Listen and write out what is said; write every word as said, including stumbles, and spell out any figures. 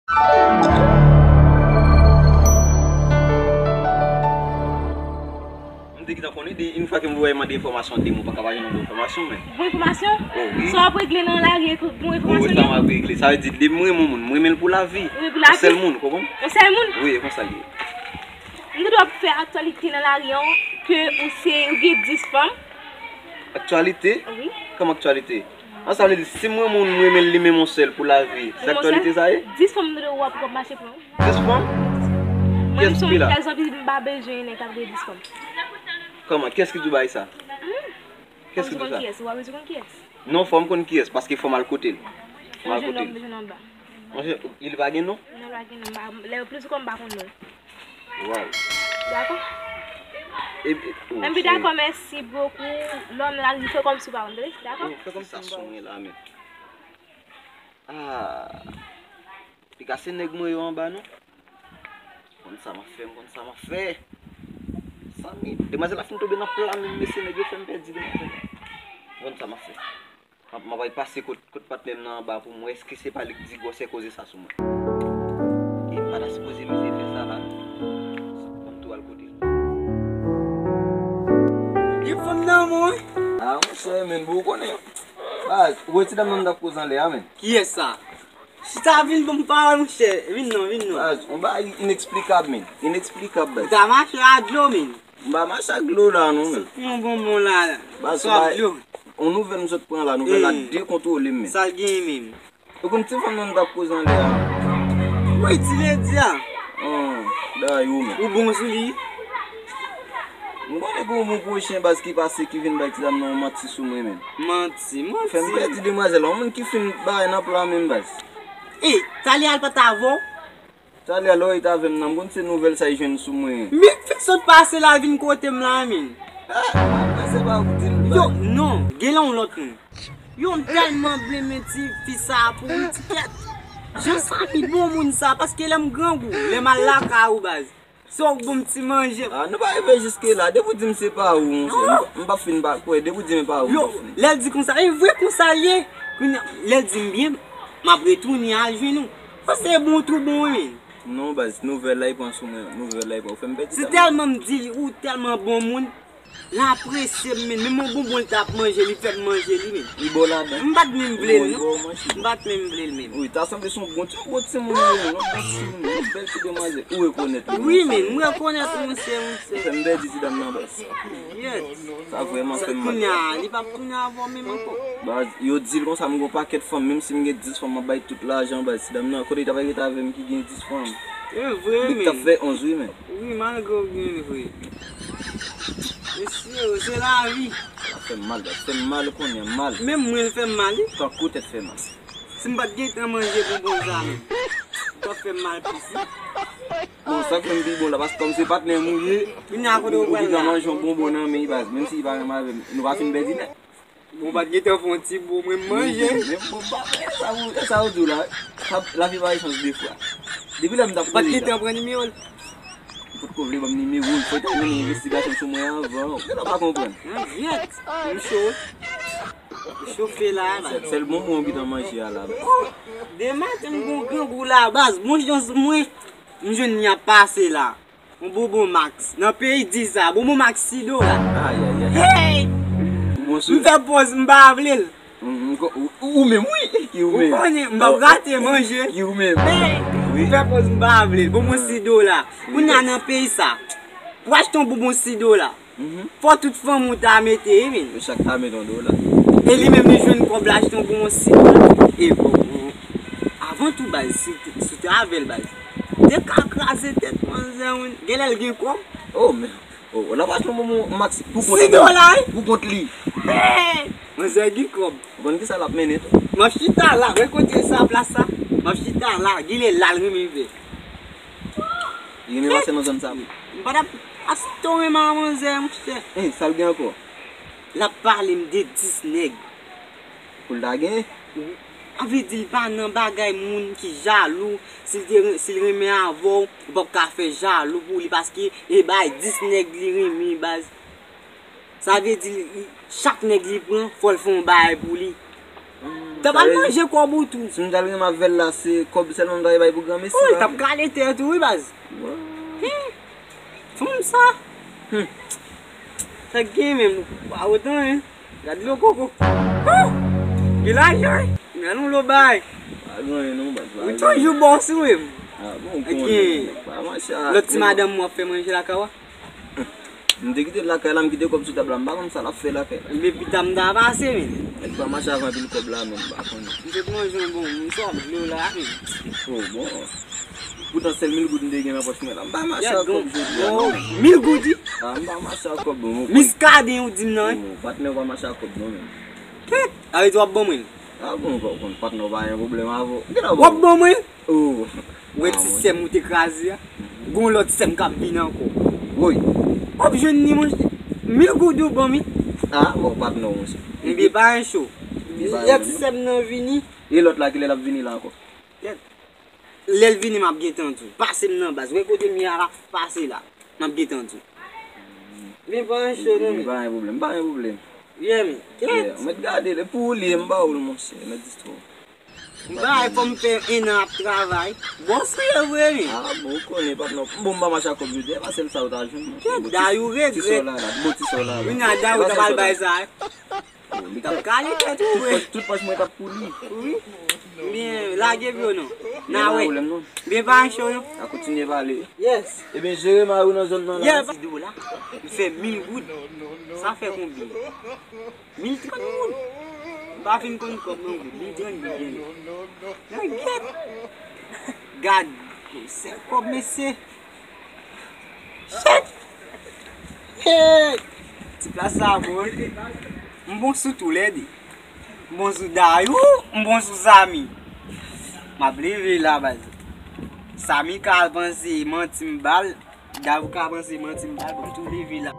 M te gentan konnen de, yon fwa ke m voye mande enfòmasyon de moun, pa ka pa jwenn bon enfòmasyon, men. Bon enfòmasyon? Oh, wi. Sa w ap regle nan lari, bon enfòmasyon. Wi, sa m ap regle. Sa vle di, de m renmen yon moun, m renmen l pou lavi. Wi, pou lavi. Yon sèl moun, ou konprann? Yon sèl moun? Wi, e konsa l ye. M te dwe ap fè aktyalite nan lari an, ke ou se, ou gen dis fanm. Aktyalite? Wi. Kòman aktyalite? An, sa vle di, si m renmen moun, m renmen l li menm yon sèl pou lavi. Se aktyalite sa ye? Dis fanm m te dwe w ap, w ap mache pran. Dis fanm? Mwen, m se yon tèl zanbi, m pa bezwen nèg k ap gen dis fanm. Kòman? Kiyès ki di w bagay sa? Kiyès ki di w sa? Ou pa bezwen konn kiyès? Non, fò m konn kiyès, paske fò m al kote l. Fò m al kote l. Monchè, li pa gen non? Non, li pa gen non. Lè yo plis ou konn, m pa konn non. Waw. Dakò? Epi, oh, M V, dakò, mèsi bokou. Lòm la, li fè kòmsi w pa konn, tande? Dakò? Fè kòmsi sa sou mwen la, men. Ah. Piga se nèg mwen yo anba, non? M konn sa m ap fè, m konn sa m ap fè. Zanmi, demwazèl la fin tonbe nan pla menm, mesye, nèg yo fè m pèdi demwazèl la. M konn sa m ap fè. M ap, m ap al pase kot, kot patnè m nan anba pou m wè èske se pa li k di gwòsè koze sa sou mwen. E m pa ta sipoze mize fè sa la, non. Sa m tou al kote l. Gen fanm nan men w, wi. Ah, monchè, men, bon, ou konnen. Baz, ou wè ti dam nan m t ap koze anlè a, men. Kiyès sa? Chita vin ban m pawòl, monchè. Vin non, vin non. Baz, yon bagay ineksplikab, men. Ineksplikab, baz. Ou ta mache ak dlo, men. M pa mache ak dlo la, non, men. Sot pran yon bonbon la. Baz, sòf dlo. Yon nouvèl m sot pran la, nouvèl la dekontwole m, men. Sa l genyen menm? Ou konn ti fanm nan m t ap koze anlè a? Wi, ti ledi a. An, dayè ou menm. Ou bon sou li? M konnen gen yon bon pwochen baz ki pase ki vin bay ti dam nan yon manti sou mwen menm. Manti, manti. Fè m pèdi demwazèl la, yon moun ki fin bay nan plan menm baz. E, talè a l pa t avè w? Talè a lè w ret avè m nan, m konn se nouvèl sa y jwenn sou mwen. Men, fèk sot pase la vin kote m la, men. Ah, se pa ou di l baz. Yo, non, gen lè yon lòt moun. Yo, m tèlman blenmen ti fi sa pou yon ti kèt. Jan sa li bon moun sa, paske lè m grangou, lè m al lakay ou baz. Se w k ban m ti manje. Ah, nou pa rive jiske la. Depi w di m se pa ou, monchè, m p ap fin pa kwè. Depi w di m e pa ou, m p ap fin. Lè l di konsa, e vre konsa l ye. Kounye a, lè l di m byen, m ap retounen al jwenn ou. Sa se bon tou bon, wi. Non, baz, nouvèl la, li pran sou mwen. Nouvèl la, li pran. Ou fè m pèdi tan. Se tèlman m di li, ou tèlman bon moun. L apresye m, men. Menm yon bonbon l t ap manje, li fè m manje li, men. Li ba w ladan? M pa t menm vle l, non. M pa t menm vle l, menm. Wi, ta sanble se yon bon ti, bon timoun li ye, non? Bon timoun, yon bèl ti demwazèl. Ou rekonèt li, monchè. Wi, men, m rekonèt ou, monchè, monchè. Ou fè m pèdi ti dam nan, baz. Yèt. Sa vrèman fè m mal. Kounye a, li p ap tounen avè w menm ankò. Baz, yo di l konsa, m gen yon pakèt fanm, menm si m gen dis fanm, m ap bay tout lajan, baz. Ti dam nan, kote li t ap rete avè m ki gen dis fanm? E vre, men. Li t ap fè onz, wi, men. Wi, malgre w gen vre. Mesye, se lavi. Sa fè m mal, sa fè m mal kounye a, mal. Menm mwen, l fè m mal, wi. Tankou tèt fè mal. Si m pa t gentan manje bonbon sa menm, t ap fè m mal plis, wi. Bon, sa k fè m pi bon la, paske kòm se patnè m ou ye, kounye a kote w pral la, ou gentan manje yon bonbon nan men l, baz, menm si li pa renmen avè m, nou pa fin pèdi nèt. Bon, w pa t gentan fè yon ti bo mwen manje. Men, men, bon, pa, e sa ou, e sa ou di w la, sa, lavi pa gen sans de fwa. Depi lè m t ap koze la. Ou pa t gentan pran nimewo l? Ou potko vle ban m nimewo l, fò w ta mennen envestigasyon sou mwen avan. Ou gentan pa konprann. An, yèt, m cho. M chofe la, la. Sèl, sèl bonbon ou gentan manje a la. Oh, de maten m gon grangou la, baz. Bon chans mwen, m jwenn li ap pase la. Yon bonbon Max. Nan peyi di sa. Bonbon Max sis dola. Ay, ay, ay. Hey! M fè pòz m pa vle l. M, m, ou, ou menm, wi. Ki ou menm? Ou konnen, m p ap rate manje. Ki ou menm? Hey! Wi. M fè pòz m pa vle l. Bonbon sis dola. Kounye a nan peyi sa, pou achte yon bonbon sis dola, fò tout fanmi w ta mete, wi, men. Yo chak ta mete yon dola. E li menm li jwenn kòb la achte yon bonbon sis dola. E bon, bon. Avan tou, baz, si, si w te avè l, baz, te ka kraze tèt manzè, wi. Genlè l gen kòb. Oh, men. Oh, l ap achte yon bonbon Max pou kont li. Sis dola, wi. Pou kont li. Hey! Manzè gen kòb. Ou konn kisa l ap mennen tou? M ap chita la, wè kote sa, plas sa. M ap chita la, genlè l al renmen vè. Li renmen pase nan zòn sa wi. M pa t ap, aste w renmen a manzè, monchè. Hein, sa l gen ankò? L ap pale m de dis nèg. Pou l ta gen? An vle di l pa nan bagay moun ki jalou, si l te ren-, si l renmen avè w, ou p ap ka fè jalou pou li, paske e bay dis nèg li renmen, baz. Sa vle di, li, chak nèg li pran, fò l fè yon bagay pou li. Hmm. Sa pral manje kòb ou tou. Si m t al renmen avè l la, se kòb sèlman m ta bay pou granmesi la. Wi, t ap kale tèt ou, wi, baz. Fanm sa. Sa k gen menm? Pa otan, hein. Gad lo koko. Gen lajan, wi. Gad nou lo bay. Pa gen anyen non, baz. Ou toujou bòs ou menm. Ah, bon, ou konnen. Pa mache a. Lòt ti madanm mwen ap fè manje lakay ou a. M te kite l lakay la, m kite kòb sou tab la, m pa konn sa l ap fè lakay la. Ebyen pita m ta pase, men. Nèg pa mache avè anpil kòb la, men m pa konnen. M sot manje yon bon, m sòm dlo la, men. Oh, bon. Poutan sèl mil goud m te gen nan pòch mwen la. M pa mache ak kòb jodi a, non. Mil goud, wi? Ah, m pa mache ak kòb, non. Miskaden ou di m nan, wi. Oh, patnè w pa mache ak kòb, non, men. Kèt! Sa vle di w ap ban mwen l? Ah, bon, w konn patnè w pa gen pwoblèm avè w. W ap ban mwen l? Oh. Ou wè ti sè m ou te kraze a? Gon lòt sè m k ap vini ankò. Woy. W ap jwenn li, monchè. Mil goud ou ban m, wi. Ah, bon, patnè w, monchè. Ebyen, pa gen cho. Lè ti sè m nan vini. E lòt la, kilè l ap vini la ankò? Lè l vini, m ap gentan di w. Pase m nan baz. Wè kote m ye a la, pase la. M ap gentan di w. Men pa gen cho non, men. Pa gen pwoblèm, pa gen pwoblèm. Yeah, men. Yeah, mèt gade l, e pou ou li ye, m ba ou l, monchè, mèt distro. M bay fò m fè en an ap travay. Bòs ou ye vre, men. Ah, bon, ou konnen, patnè. Bon, m pa mache ak kòb jodi a, e pa sèl sa ou ta jwenn, monchè. Kèt, dayou regrèt. Ti sò la, la, bon ti sò la, la. Kounya dayou ta pral bay sa, eh. Li t ap kale tèt ou, vre. Tout pòch mwen t ap pou li. Wi. Byen, lage vyo non. N a wè. Byen, pa cho non. A kontinye pale. Yes. Ebyen, jere mari w nan zòn nan la. Yeah, di w la. M fè mil goud. Sa fè konbyen? Mil trant goud. M pa fin konn kòb non, goud. Mil trant goud, byen. Nan gèt. Gad. Se kòb, mesye. Shit! Hey! Ti plas la bon, wi. M bon sou toulède. M bon sou Dayou, m bon sou Samy. M ap leve la, baz. Samy ka panse manti m ba l, Dayou ka panse manti m ba l, bon, m tou leve la.